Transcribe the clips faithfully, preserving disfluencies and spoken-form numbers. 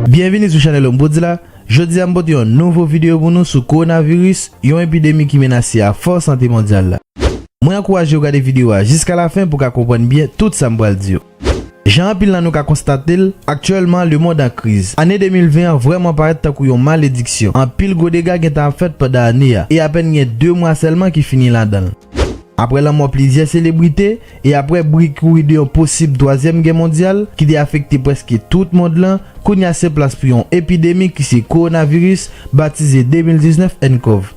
Byenvini sou chanèl Ombrod la. Jodi a m pote yon nouvo videyo pou nou sou kowonaviris, yon epidemi ki menase a fò sante mondyal la. Mwen ankouraje w gade videyo a jiska lafen pou w ka konprann byen tout sa m pral di yo. Jan anpil nan nou ka konstate l, aktyèlman lemonn an kriz. Ane de mil ven an vrèman parèt tankou yon malediksyon. Anpil gwo dega gentan ap fèt pandan ane a, e apèn gen de mwa sèlman ki fini ladan l. Apre lanmò plizyè selebrite, e apre bri kouri de yon posib twazyèm gè mondyal ki te afekte prèske tout mond lan, kounye a se plas pou yon epidemi ki se kowonaviris, batize de mil diznèf N kòv.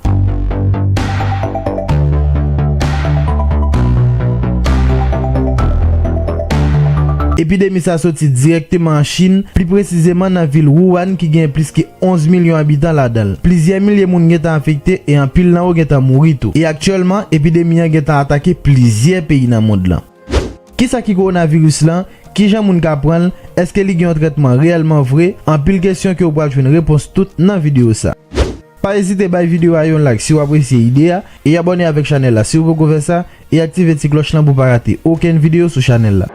Epidemi sa soti dirèkteman an Chin, pli presizeman nan vil Wuhan ki gen plis ke onz milyon abitan ladan l. Plizyè milye moun gentan afekte e anpil nan yo gentan mouri tou. E aktyèlman, epidemi an gentan atake plizyè peyi nan mond lan. Kisa ki kowonaviris lan? Kijan moun ka pran l? Èske li gen yon trètman reyèlman vre? Anpil kesyon ke w pral jwenn repons tout nan videyo sa. Pa ezite bay videyo a yon like si w apresye ide a, e abòne avèk chanèl la si w poko fè sa, e aktive ti klòch lan pou w pa rate okenn videyo sou chanèl la.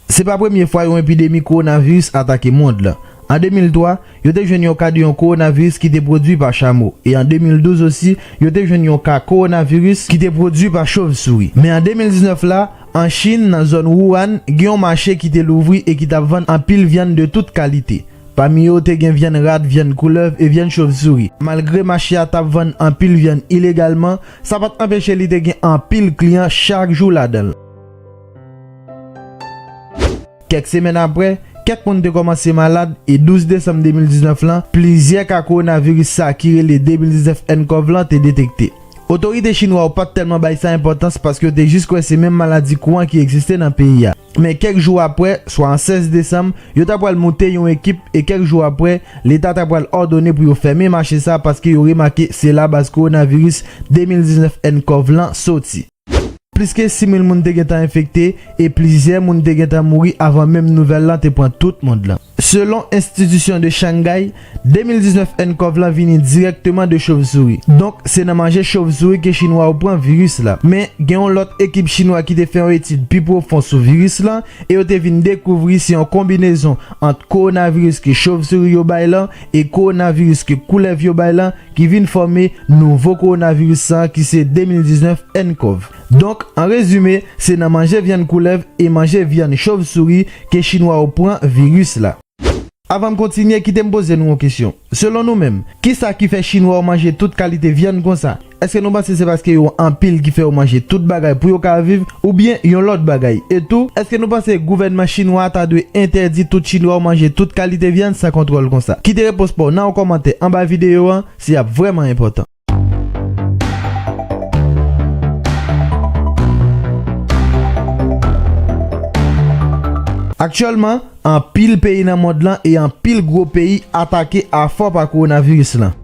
Se pa premye fwa yon epidemi kowonaviris atake mond lan. An de mil twa, yo te jwenn yon ka de yon kowonaviris ki te pwodui pa chamo, e an de mil douz osi, yo te jwenn yon ka kowonaviris ki te pwodui pa chovsouri. Men an de mil diznèf la, an Chin, nan zòn Wuhan, gen yon mache ki te louvri e ki t ap vann anpil vyann de tout kalite. Pami yo, te gen vyann rat, vyann koulèv e vyann chovsouri. Malgre mache a t ap vann anpil vyann ilegalman, sa pa t anpeche li te gen anpil kliyan chak jou ladan l. Kèk semèn apre, kèk moun te kòmanse malad, e douz desanm de mil diznèf lan, plizyè ka kowonaviris sa ki rele de mil diznèf N kòv lan te detekte. Otorite chinwa yo pa t tèlman bay sa enpòtans paske yo te jis kwè se menm maladi kouran ki egziste nan peyi a. Men kèk jou apre, swa an sèz desanm, yo ta pral moute yon ekip e kèk jou apre, leta ta pral òdone pou yo fèmen mache sa paske yo remake se la baz kowonaviris de mil diznèf N kòv lan soti. Plis ke sis mil moun te gentan enfekte e plizyè moun te gentan mouri avan menm nouvèl lan te pran tout mond lan. Selon enstitisyon de Shanghai, de mil diznèf N kòv lan vini dirèkteman de chovsouri. Donk, se nan manje chovsouri ke chinwa yo pran viris la. Men, gen yon lòt ekip chinwa ki te fè yon etid pi pwofon sou viris lan e yo te vin dekouvri se yon konbinezon ant kowonaviris ke chovsouri yo bay lan e kowonaviris ke koulèv yo bay lan ki vin fòme nouvo kowonaviris sa ki se de mil diznèf N kòv. Donk, an rezime, se nan manje vyann koulèv e manje vyann chovsouri ke chinwa yo pran viris la. Avan m kontinye, kite m poze nou yon kesyon. Selon nou menm, kisa ki fè chinwa yo manje tout kalite vyann konsa? Èske nou panse se paske yo anpil ki fè yo manje tout bagay pou yo ka viv, oubyen yon lòt bagay? E tou, èske nou panse gouvènman chinwa a ta dwe entèdi tout chinwa yo manje tout kalite vyann san kontwòl konsa? Kite repons pa w nan yon kòmantè anba videyo an, se ap vrèman enpòtan. Aktyèlman, anpil peyi nan mond lan e anpil gwo peyi atake afò pa kowonaviris lan.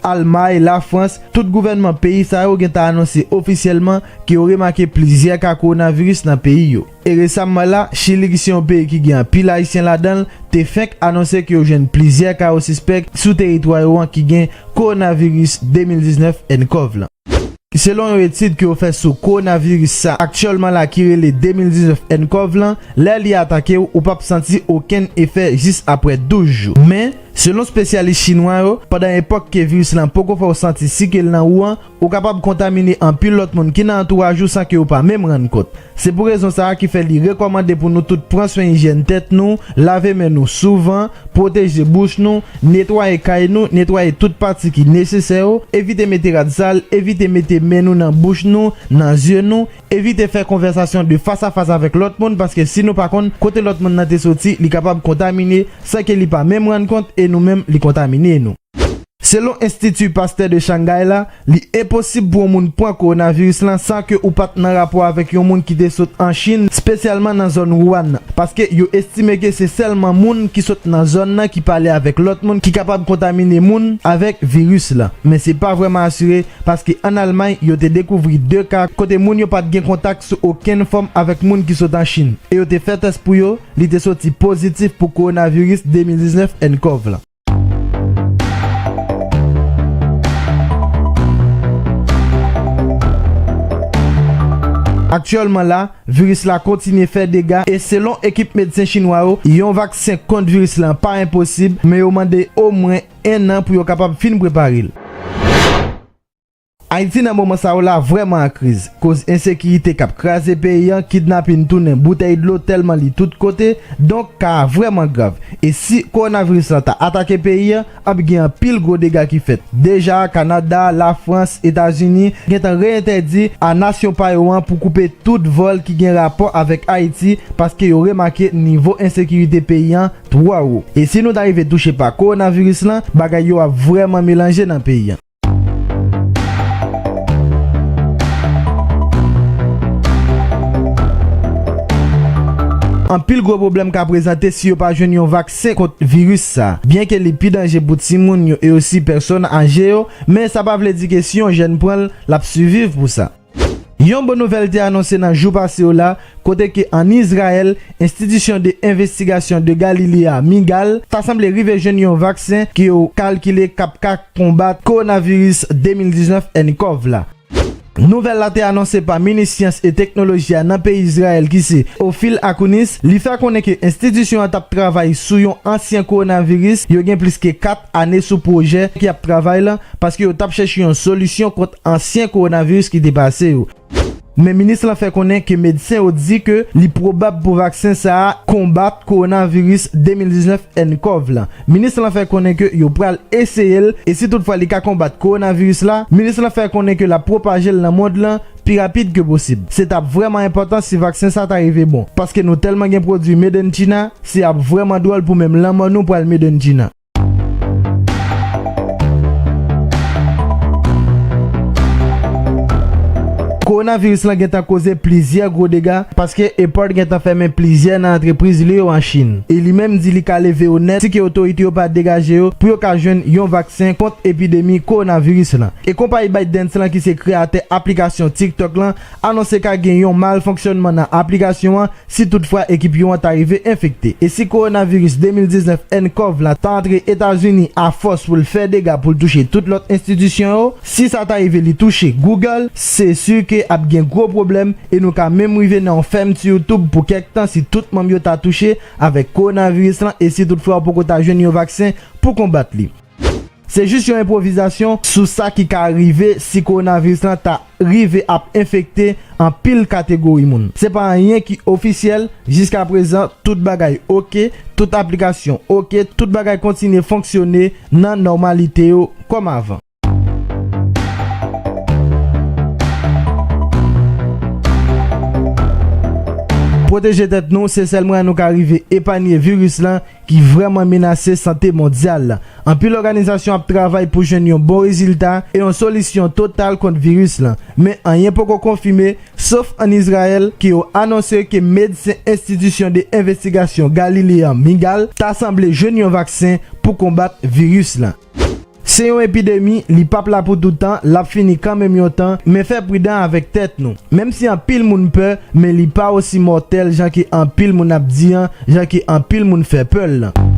Almay, Lafrans, tout gouvènman peyi sa yo gentan anonse ofisyèlman ke yo remake plizyè ka kowonaviris nan peyi yo. E resamman la, Chili ki se yon peyi ki gen anpil Ayisyen ladan l, te fenk anonse ke yo jwenn plizyè ka yo sispèk sou teritwa yo an ki gen kowonaviris de mil diznèf N kòv lan. Selon yon etid ke yo fè sou kowonaviris sa aktyèlman la ki rele de mil diznèf N kòv lan, lè li atake w, ou p ap santi okenn efè jis apre douz jou. Men, selon espesyalis chinwa yo, pandan epòk ke viris lan poko fè w santi si ke l nan ou an, ou kapab kontamine anpil lòt moun ki nan antouraj ou san ke w pa menm rann kont. Se pou rezon sa a ki fè li rekòmande pou nou tout pran swen ijyèn tèt nou, lave men nou souvan, pwoteje bouch nou, netwaye kay nou, netwaye tout pati ki nesesè yo, evite mete rad sal, evite mete men nou nan bouch nou, nan zye nou, evite fè konvèsasyon de fas a fas avèk lòt moun, paske si nou pa konn kote lòt moun nan te soti, li kapab kontamine san ke li pa menm rann kont e nou menm li kontamine nou. Selon Enstiti Pastè de Shanghai la, li enposib pou yon moun pran kowonaviris lan san ke ou pa t nan rapò avèk yon moun ki te sot an Chin, espesyalman nan zòn Wuhan nan, paske yo estime ke se sèlman moun ki sot nan zòn nan ki pale avèk lòt moun ki kapab kontamine moun avèk viris lan. Men se pa vrèman asire, paske ann Almay, yo te dekouvri de ka kote moun yo pa t gen kontak sou okenn fòm avèk moun ki sot an Chin, e yo te fè tès pou yo, li te soti pozitif pou kowonaviris de mil diznèf N kòv lan. Aktyèlman la, viris la kontinye fè dega e selon ekip medsen chinwa yo, yon vaksen kont viris lan pa enposib, men yo mande omwen en an pou yo kapab fin prepare l. Ayiti nan moman sa yo la vrèman an kriz, koz ensekirite k ap kraze peyi an, kidnapin tounen boutèy dlo tèlman li tout kote, donk ka a vrèman grav. E si kowonaviris lan ta atake peyi an, ap gen anpil gwo dega ki fèt. Deja, Kanada, Lafrans, Etazini gentan reyentèdi a nasyon pa yo an pou koupe tout vòl ki gen rapò avèk Ayiti, paske yo remake nivo ensekirite peyi an twò wo. E si nou ta rive touche pa kowonaviris lan, bagay yo ap vrèman melanje nan peyi an. Anpil gwo pwoblèm ka prezante si yo pa jwenn yon vaksen kont viris sa. Byenke li pi danje pou timoun yo e osi pèsòn aje yo, men sa pa vle di ke si yon jèn pran l, l ap siviv pou sa. Yon bon nouvèl te anonse nan jou pase yo la, kote ke ann Izrayèl, Institution de Investigation de Galilee a, migal, ta sanble rive jwenn yon vaksen ke yo kalkile k ap ka konbat kowonaviris de mil diznèf ncov la. Nouvèl la te anonse pa minis syans e teknoloji a nan peyi Izrayèl ki se Ophir Akunise. Li fè konnen ke enstitisyon an t ap travay sou yon ansyen kowonaviris. Yo gen plis ke kat ane sou pwojè ki ap travay la, paske yo t ap chèche yon solisyon kont ansyen kowonaviris ki te pase yo. Men minis lan fè konnen ke medsen yo di ke li pwobab pou vaksen sa a konbat kowonaviris de mil diznèf ncov la. Minis lan fè konnen ke yo pral eseye l, e si toutfwa li ka konbat kowonaviris la, minis lan fè konnen ke l ap pwopaje l nan mond lan pi rapid ke posib. Se t ap vrèman enpòtan si vaksen sa ta rive bon, paske nou tèlman gen pwodui made in China, se ap vrèman dwòl pou menm lanmò nou pral made in China. Kowonaviris lan gentan koze plizyè gwo dega, paske Apple gentan fèmen plizyè nan antrepriz li yo an Chin. E li menm di li ka leve yo nèt si ke otorite yo pa degaje yo pou yo ka jwenn yon vaksen kont epidemi kowonaviris lan. E konpayi ByteDance lan ki se kreyatè aplikasyon TikTok lan anonse ka gen yon malfonksyònman nan aplikasyon an, si toutfwa ekip yo an ta rive enfekte. E si kowonaviris de mil diznèf ncov la ta antre Etazini a fòs pou l fè dega pou l touche tout lòt enstitisyon yo, si sa ta rive li touche Google, se si ke ap gen gwo pwoblèm e nou ka menm rive nan yon fèmti YouTube pou kèk tan si tout manm yo ta touche avèk kowonaviris lan e si toutfwa yo poko ta jwenn yon vaksen pou konbat li. Se jis yon enpwovizasyon sou sa ki ka rive si kowonaviris lan ta rive ap enfekte anpil kategori moun. Se pa anyen ki ofisyèl, jiskaprezan tout bagay oke, tout aplikasyon oke, tout bagay kontinye fonksyone nan nòmalite yo kòm avan. Pwoteje tèt nou, se sèl mwayen nou ka rive epanye viris lan ki vrèman menase sante mondyal la. Anpil òganizasyon ap travay pou jwenn yon bon rezilta e yon solisyon total kont viris lan, men anyen poko konfime, sof ann Izrayèl, ke yo anonse ke medsen Institution de Investigation Galilee an, migal, ta sanble jwenn yon vaksen pou konbat viris lan. Se yon epidemi, li p ap la pou toutan, l ap fini kanmenm yon tan, men fè pridan avèk tèt nou. Menm si anpil moun pè, men li pa osi mòtèl jan ke anpil moun ap di an, jan ke anpil moun fè pè l lan.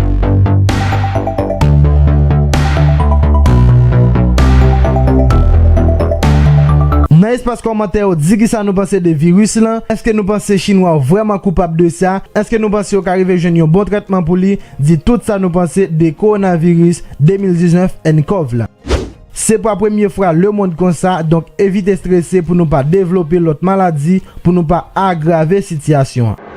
Nan espas kòmantè yo, di kisa nou panse de viris lan. Èske nou panse Chinwa yo vrèman koupab de sa? Èske nou panse yo ka rive jwenn yon bon trètman pou li? Di tout sa nou panse de kowonaviris de mil diznèf ncov la. Se pa premye fwa lemonn konsa, donk evite strese pou nou pa devlope lòt maladi, pou nou pa agrave sitiyasyon an.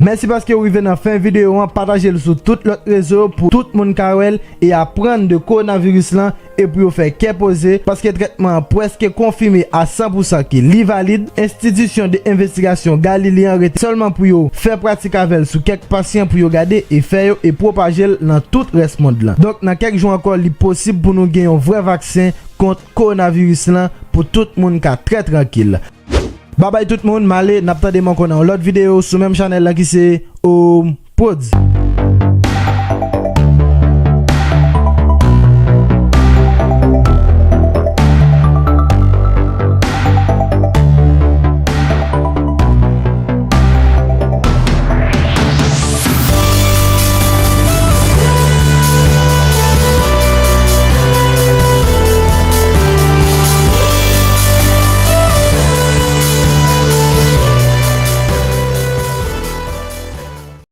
Mèsi paske w rive nan fen videyo an, pataje l sou tout lòt rezo pou tout moun ka wè l e aprann de kowonaviris lan e pou yo fè kè poze, paske trètman an prèske konfime a san pou san ke li valid. Institution de Investigation Galilee an rete sèlman pou yo fè pratik avè l sou kèk pasyan pou yo gade efè yo e pwopaje l nan tout rès mond lan. Donk, nan kèk jou ankò, li posib pou nou gen yon vrè vaksen kont kowonaviris lan pou tout moun ka trè trankil. Babay tout moun, m ale, n ap tande m ankò nan yon lòt videyo sou menm chanèl la ki se Home Prodz.